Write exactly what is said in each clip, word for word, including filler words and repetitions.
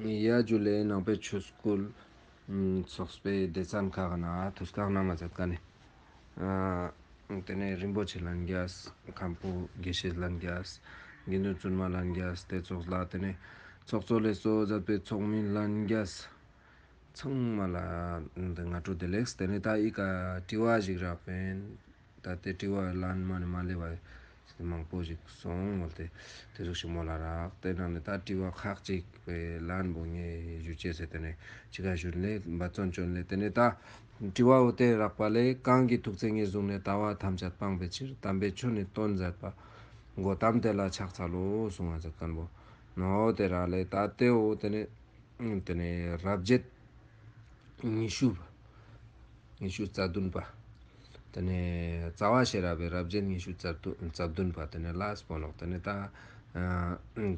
ཡ་ཇུ་ལེ། ནང་པའི་ཆོས་སྐུལ་ཚོགས་པའི་སྡེ་ཚན་ཁག་ན་ཐུགས་ཁག་ན་མ་ཚད་ཀ་ནས། ཨ་དེ་ནས་རིན་པོ་ཆེ་ལྷན་རྒྱས། མཁན་པོ་དགེ་བཤེས་ལྷན་རྒྱས། དགེ་འདུན་བཙུན་མ་ལྷན་རྒྱས། དེ་ཚོགས་ལ་དེ་ནས་ཚོགས་གཙོ་ལས་གཙོ་མཛད་པའི་ཚོགས་མི་ལྷན་རྒྱས་ཚང་མ་ལ་དེ་སྔ་དྲོ་བདེ་ལེགས། དེ་ནས་ད་ཨི་ཀ་དྲི་བ་ཞིག་རག་པིན། ད་དེ་དྲི་བ་ལན་མ་ནས་མ་ལེབ་པ་མང་པོ་ཞིག་སོང་མོལ་ཏེ། དེ་ཟུག་ཞིག་མོལ་ལ་རག་དེ་ནང་ནས་ད་དྲི་བ་ཁག་ཅིག་པའི་ལན་པོ་ངས་ཞུ་ཅེས་ཟེར། དེ་ནས་ཅི་ག་ཞུ་ལེ་འབད་བརྩོན་བཅོ་ལེ། དེ་ནས་ད་དྲི་བ་འོ་དེ་རག་པ་ལས། གང་གིས་ཐུགས་བརྩེ་ངེས་བཟུང་ནས། ལྟ་བ་ཐམས་ཅད་སྤང་བའི་ཕྱིར། དམ་པའི་ཆོས་ནི་སྟོན་མཛད་པ། གོ་ཏམ་དེ་ལ་ཕྱག་འཚལ་ལོ། གསུང་བ་མཛད་མཁན་པོ་ནོ། དེ་རག་ལས་ད་དེ་འོ་དེ་ནས། དེ་ནས་རབ་བྱེད་ཉི་ཤུ། ཉི་ཤུ་རྩ་བདུན་པ། དེ་ནས་རྩ་བ་ཤེས་རབ་པའི་རབ་བྱེད་ཉི་ཤུ་རྩ་བདུན་རྩ་བདུན་པ་དེ་ནས་ལ་སྤོ་ནོག་དེ་ནས་ད་ཨ་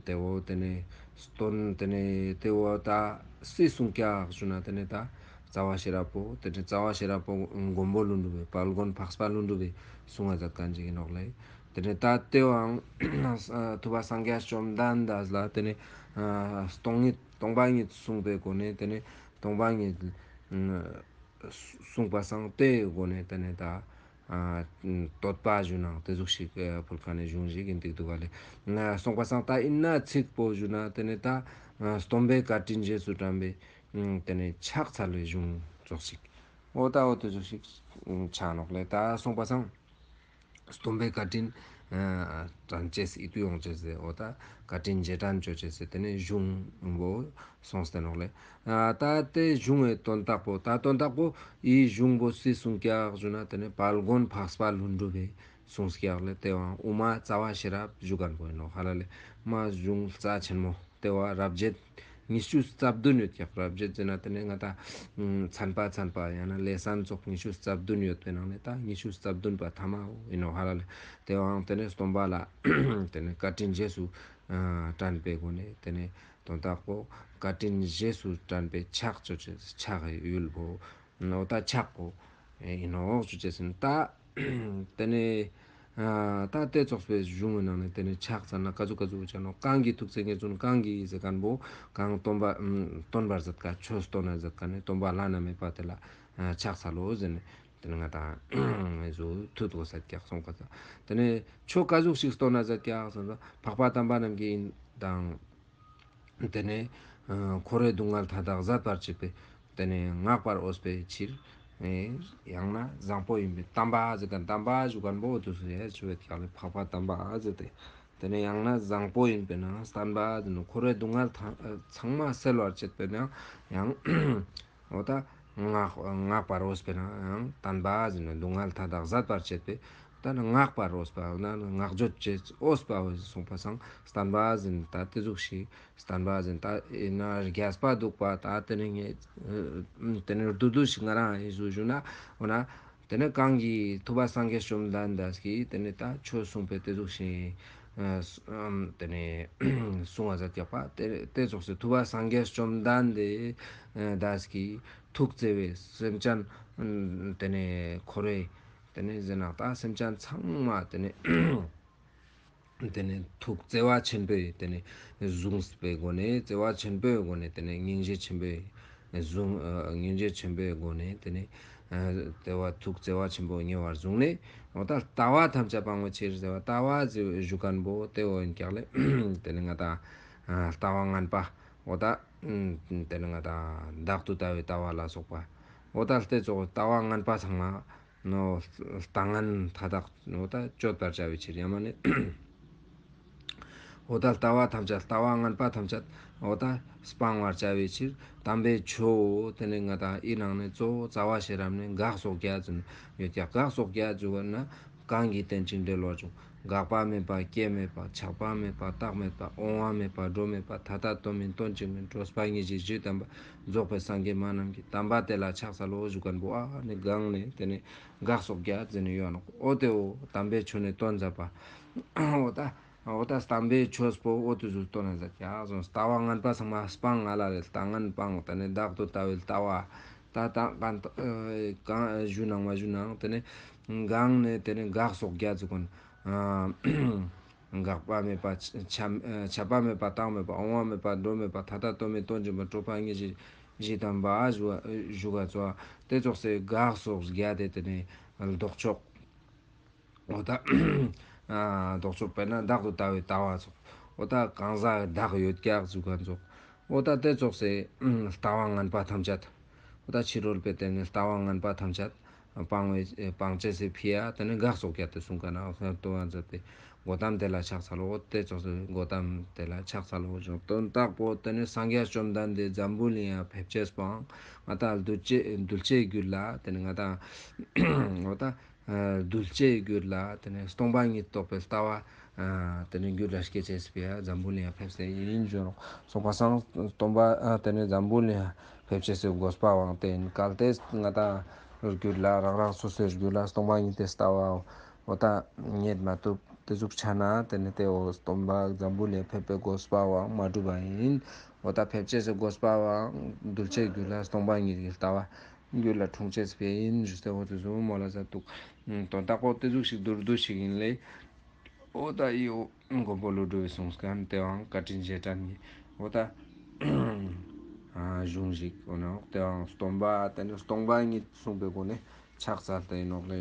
དེ་བོ་དེ་ནས་སྟོན། དེ་ནས་དེ་བོ་ད་སུས་གསུངས་ཀྱག་ཞུ་ན། དེ་ནས་ད་རྩ་བ་ཤེས་རབ་པོ། དེ་ནས་རྩ་བ་ཤེས་རབ་པོ་མགོན་པོ་ཀླུ་སྒྲུབ་པའི་དཔལ་མགོན་འཕགས་པ་ཀླུ་སྒྲུབ་པའི་གསུང་བ་མཛད་མཁན་ཅིག་ཨིན་ནོག་ལེ། དེ་ནས་ད་དེ་བོའང་ཐུབ་པ་སངས་རྒྱས་བཅོམ་ལྡན་འདས་ལ་དེ་ནས་ཨ་སྟོང་ཉིད་སྟོང་པ་ཉིད་གསུངས་པའི་སྒོ་ནས། དེ་ནས་སྟོང་པ་ཉིད་གསུངས་པ་སང་དེའི་སྒོ་ནས་དེ་ནས་ད་ཨ་བསྟོད་པ་ཞུ་ནང་དེ་ཟུག་ཞིག་ཕུལ་མཁན་ནི་གཞུང་ཞིག་ཨིན་འདུག་འདུག་ག་ལེ། གསུངས་པ་སང་ད་ཨིན་ན་ཚིག་པོ་ཞུ་ན། དེ་ནས་ད་སྟོན་པའི་བཀའ་དྲིན་རྗེས་སུ་དྲན་པའི་དེ་ནས་ཕྱག་འཚལ་བའི་གཞུང་ཙོགས་ཤིག་འོ་ད་འོ་དེ་ཟུག་ཞིག་ཆ་ནོག་ལེ། ད་གསུངས་པ་སང་སྟོན་པའི་བཀའ་དྲིན་ཨ་དྲན་ཅེས་ཨིད་དུ་ཡོང་ཅེས་ཟེར། འོ་ད་བཀའ་དྲིན་རྗེས་དྲན་ཅོ་ཅེས་ཟེར། དེ་ནས་གཞུང་པོ་གསུངས་ཏེ་ནོག་ལེ། ཨ་ད་དེ་གཞུང་ངི་དོན་དག་པོ། ད་དོན་དག་པོ་འི་གཞུང་པོ་སུས་གསུངས་ཀྱག་ཞུ་ན། དེ་ནས་དཔལ་མགོན་འཕགས་པ་ཀླུ་སྒྲུབ་པས་གསུངས་ཀྱག་ལེ། དེ་བོའང་དབུ་མ་རྩ་བ་ཤེས་རབ་ཞུ་མཁན་པོ་ཨིན་ནོག་ཧ་ལ་ལེ། མ་གཞུང་རྩ་ཆེན་མོ། དེ་བོ་རབ་བྱེད་ཉི་ཤུ་རྩ་བདུན་ཡོད་ཀྱག་རབ་བྱེད་ཟེར་ན་དེ་ནས་ང་ད་ཚན་པ་ཚན་པ་ཡང་ན་ལེ་ཚན་ཙོགས་ཉི་ཤུ་རྩ་བདུན་ཡོད་པའི་ནང་ནས་ད་ཉི་ཤུ་རྩ་བདུན་པ་ཐ་མ་ཨིན་ནོག་ཧ་ལ་ལེ། དེ་བོའང་དེ་ནས་སྟོན་པ་ལ་དེ་ནས་བཀའ་དྲིན་རྗེས་སུ་ཨ་དྲན་པའི་སྒོ་ནས། དེ་ནས་དོན་དག་པོ་བཀའ་དྲིན་རྗེས་སུ་དྲན་པའི་ཕྱག་ཅོ་ཅེས་ཕྱག་གི་ཡུལ་པོ། འོ་ད་ཕྱག་པོ་ཨིན་ནོག་ཞུ་ཅེས་ཨིན། ད་དེ་ནས་ཨ་ད་དེ་ཙོགས་པའི་གཞུང་ངི་ནང་ནས་དེ་ནས་ཕྱག་འཚལ་ན་ག་ཟུག་ག་ཟུག་ཅོ་ནོག་གང་གིས་ཐུགས་བརྩེ་ངེས་བཟུང་། གང་གིས་ཟེར་མཁན་པོ་གང་སྟོན་པ་སྟོན་པར་མཛད་མཁན། ཆོས་སྟོན་ན་མཛད་མཁན་ནི་སྟོན་པ་བླ་ན་མེད་པ་དེ་ལ་ཕྱག་འཚལ་ལོ་ཟེར་ནས། དེ་ནས་ང་ད་ཟུ་ཐུད་གོས་ཀྱག་གསུངས་པ་ད། དེ་ནས་ཆོས་ག་ཟུག་ཞིག་སྟོན་ན་མཛད་ཀྱག་ཟེར་ན། འཕགས་པ་དམ་པ་རྣམས་ཀྱི་ཨིན་དང་། དེ་ནས་ཨ་འཁོར་བའི་སྡུག་བསྔལ་མཐའ་དག་ཟད་པར་བྱེད་པའི་དེ་ནས་བསྔགས་པར་འོས་པའི་ཕྱིར། ཡང་ན་བཟང་པོ་ཡིན་པའི་དམ་པ་ཟེར་མཁན། དམ་པ་ཞུ་མཁན་པོ་དུ་སུ་ཡ་ཞུ་བའི་ཀྱག་ལེ། འཕགས་པ་དམ་པ་ཟེར་ཏེ། དེ་ནས་ཡང་ན་བཟང་པོ་ཡིན་པའི་ནང་བསྟན་པ་ཟེར་ནོག་འཁོར་བའི་སྡུག་བསྔལ་ཚང་མ་སེལ་བར་བྱེད་པའི་ནང་ཡང་འོ་ད་བསྔགས་བསྔགས་པར་འོས་པའི་ནང་ཡང་བསྟན་པ་ཟེར་ནོག་སྡུག་བསྔལ་མཐའ་དག་ཟད་པར་བྱེད་པའི། ད་ནི་བསྔགས་པར་འོས་པ་ན་བསྔགས་བརྗོད་བྱེད་འོས་པ་འོས་གསུངས་པ་སང་བསྟན་པ་ཟེར་ད་དེ་ཟུག་ཞིག་བསྟན་པ་ཟེར་ད་ཨིན་ན་རྒྱས་པ་འདུག་པ། ད་དེ་ནས་ངས་དེ་ནས་བསྡུས་བསྡུས་ཤིག་ང་རང་ཨིན་ཟུ་ཞུ་ན། འོ་ན་དེ་ནས་གང་གིས་ཐུབ་པ་སངས་རྒྱས་བཅོམ་ལྡན་འདས་ཀྱིས་དེ་ནས་ད་ཆོས་གསུངས་པའི་དེ་ཟུག་ཞིག་དེ་ནས་གསུང་བ་མཛད་ཀྱག་པ། དེ་དེ་ཙོགས་སེ་ཐུབ་པ་སངས་རྒྱས་བཅོམ་ལྡན་འདས་ཀྱིས་ཐུགས་བརྩེ་བས་སེམས་ཅན་དེ་ནས་འཁོར་བའི་དེ་ནས་ཟེར་ན་ད་སེམས་ཅན་ཚང་མ་དེ་ནས་དེ་ནས་ཐུགས་བརྩེ་བ་ཆེན་པོས་དེ་ནས་བཟུང་བའི་སྒོ་ནས། བརྩེ་བ་ཆེན་པོའི་སྒོ་ནས་དེ་ནས་སྙིང་རྗེ་ཆེན་པོས་བཟུང་། ཨ་སྙིང་རྗེ་ཆེན་པོའི་སྒོ་ནས་དེ་ནས་ཨ་བརྩེ་བ་ཐུགས་བརྩེ་བ་ཆེན་པོ་ཉེ་བར་བཟུང་ནས། འོ་ད་ལྟ་བ་ཐམས་ཅད་སྤང་བའི་ཕྱིར་ཟེར་བ། ལྟ་བ་ཟེར་ཞུ་མཁན་པོ་དེ་འོ་ཨིན་ཀྱག་ལེ། དེ་ནས་ང་ད་ཨ་ལྟ་བ་ངན་པ་འོ་ད་དེ་ནས་ང་ད་བདག་ཏུ་ལྟ་བའི་ལྟ་བ་ལ་སོགས་པ། འོ་ད་ལྟ་ཙོགས་ལྟ་བ་ངན་པ་ཚང་མ་ནོ་ལྟ་ངན་མཐའ་དག་འོ་ད་གཅོད་པར་བྱ་བའི་ཕྱིར། ཡང་མ་ནི་འོ་ད་ལྟ་བ་ཐམས་ཅད་ལྟ་བ་ངན་པ་ཐམས་ཅད་འོ་ད་སྤང་བར་བྱ་བའི་ཕྱིར་དམ་པའི་ཆོས་དེ་ནས་ང་ད་ཨི་ནང་ནས་གཙོ་བོ་རྩ་བ་ཤེས་རབ་ནས་འགག་སོགས་བརྒྱད་ཙམ་ཡོད་ཀྱག་འགག་སོགས་བརྒྱད་ཟེར་བ་ན་གང་གིས་རྟེན་ཅིང་འབྲེལ་བར་འབྱུང་། འགག་པ་མེད་པ་སྐྱེ་མེད་པ་ཆགས་པ་མེད་པ་བཏགས་མེད་པ་འོང་བ་མེད་པ་འགྲོ་མེད་པ་ད་ལྟ་དོན་མིན་དོན་གཅིག་མིན་སྤྲོས་པ་ཉིད་ཀྱིས་གཞི་དམ་པ་རྫོགས་པའི་སངས་རྒྱས་མ་རྣམས་ཀྱིས། དམ་པ་དེ་ལ་ཕྱག་འཚལ་ལོ་ཞུ་མཁན་པོ་ཨ་ནི་གང་ནས་དེ་ནས་འགག་སོགས་བརྒྱད་ཟེར་ནས་ཡོད་ནོག་འོ་དེ་འོ་དམ་པའི་ཆོས་ནི་སྟོན་མཛད་པ། འོ་ད་འོ་ད་དམ་པའི་ཆོས་པོ་འོ་དེ་ཟུག་སྟོན་ན་མཛད་ཀྱག་སོང་། ལྟ་བ་ངན་པ་ཚང་མ་སྤང་ང་ལ་རེ། ལྟ་ངན་སྤང་། དེ་ནས་བདག་ཏུ་ལྟ་བའི་ལྟ་བ། ད་ད་གང་གང་ཞུ་ནང་མ་ཞུ་ནང་དེ་ནས་གང་ནས་དེ་ནས་འགག་སོགས་བརྒྱད་ཟེར་མཁན། ཨ་ འགག་པ་མེད་པ། ཆ- ཆ- ཆད་པ་མེད་པ། རྟག་མེད་པ། འོང་བ་མེད་པ། འགྲོ་མེད་པ། ད་ལྟ་ལྟོ་མེད། དོན་གྱི་མ་གྲོགས་པ་ངེས་ཤེས་བཞི་དམ་པ་ཞུ་ཞུ་ག་ཙོགས་ཏེ་ཙོགས་སི་གག་སོགས་བརྒྱད་དེ་ཏེ་ནེ་ལྡོག་ཕྱོགས། འོ་ད་ལྡོག་ཕྱོགས་དཔེར་ན་བདག་ཏུ་ལྟ་བའི་ལྟ་བ་ཙོགས། འོ་ད་གང་ཟག་བདག་ཡོད་ཀྱག་ཟེར་ཁན་ཙོགས། འོ་ད་ཏེ་ཙོགས་སི་ལྟ་བ་ངན་པ་ཐམས་ཅད། འོ་ད་ཕྱི་རོལ་པའི་ཏེ་ནེ་ལྟ་བ་ངན་པ་ཐམས་ཅད་སྤང་བའི་སྤང་ཅེས་སི་ཕི་ཡ་ཏེ་ནེ་གག་སོགས་བརྒྱད་དེ་གསུངས་ཀ་ན་འོ་ད་ལྟོ་བ་མཛད་དེ། འགོག་དམ་དེ་ལ་ཕྱག་འཚལ་ལོ། ཏེ་ཙོགས་སི་འགོག་དམ་དེ་ལ་ཕྱག་འཚལ་ལོ། དོན་དག་པོ་ཏེ་ནེ་སངས་རྒྱས་བཅོམ་ལྡན་འདས་འཛམ་བུ་གླིང་ཡ་ཕེབས་ཅེས་པོའང་ང་ཏང་གདུལ་བྱའི་གདུལ་བྱའི་རྒྱུད་ལ་ཏེ་ནེ་ང་ཏང་འོ་ད་གདུལ་བྱའི་རྒྱུད་ལ་ཏེ་ནེ་སྟོང་པ་ཉིད་རྟོགས་པའི་ལྟ་བ་ཏེ་ནེ་རྒྱུད་ལ་སྐྱེ་ཅེས་སི་ཕི་ཡ་འཛམ་བུ་གླིང་ཡ་ཕེབས་ཏེ་ཡིན་ཞུ་ནོག། སོང་པ་སང་སྟོང་པ་ཏེ་ནེ་འཛམ་བུ་གླིང་ཡ་ཕེབས་ཅེས་སི་དགོས་པའང་ཏེ་ཡིན། གལ་ཏེ་ང་ཏང་རྒྱུད་ལ་རང་རང་སོ་སོའི་རྒྱུད་ལ་སྟོང་པ་ཉིད་དེ་ལྟ་བ་འོ་ད་རྙེད་མ་ཐུབ། ཏེ་ཟུག་ཆ་ན་ཏེ་ནེ་ཏེ་འོ་སྟོན་པ་འཛམ་བུ་གླིང་ཕེབས་པའི་དགོས་པའང་མ་གྲུབ་པ་ཡིན། འོ་ད་ཕེབས་ཅེས་སི་དགོས་པའང་གདུལ་བྱའི་རྒྱུད་ལ་སྟོང་པ་ཉིད་ཀྱི་ལྟ་བ་རྒྱུད་ལ་འཁྲུངས་ཅེས་སི་ཕི་ཡ་ཡིན་ཞུས་ཏེ་འོ་ཏེ་ཟུག་མོལ་ལ་མཛད་འདུག། དོན་དག་པོ་ཏེ་ཟུག་ཞིག་མདོར་བསྡུས་ཤིག་ཡིན་ལེ། འོ་ད་འི་འོ་མགོན་པོ་ཀླུ་སྒྲུབ་པའི་གསུང་ཁན་ཏེ་བོའང་བཀའ་དྲིན་རྗེས་དྲན་གྱི་འོ་ད་གཞུང་ཞིག་འོ་ནོག། ཏེ་བོའང་སྟོན་པ་ཏེ་ནེ་སྟོང་པ་ཉིད་གསུངས་པའི་སྒོ་ནས་ཕྱག་འཚལ་ཏེ་ཡིན་ནོག་ལེ།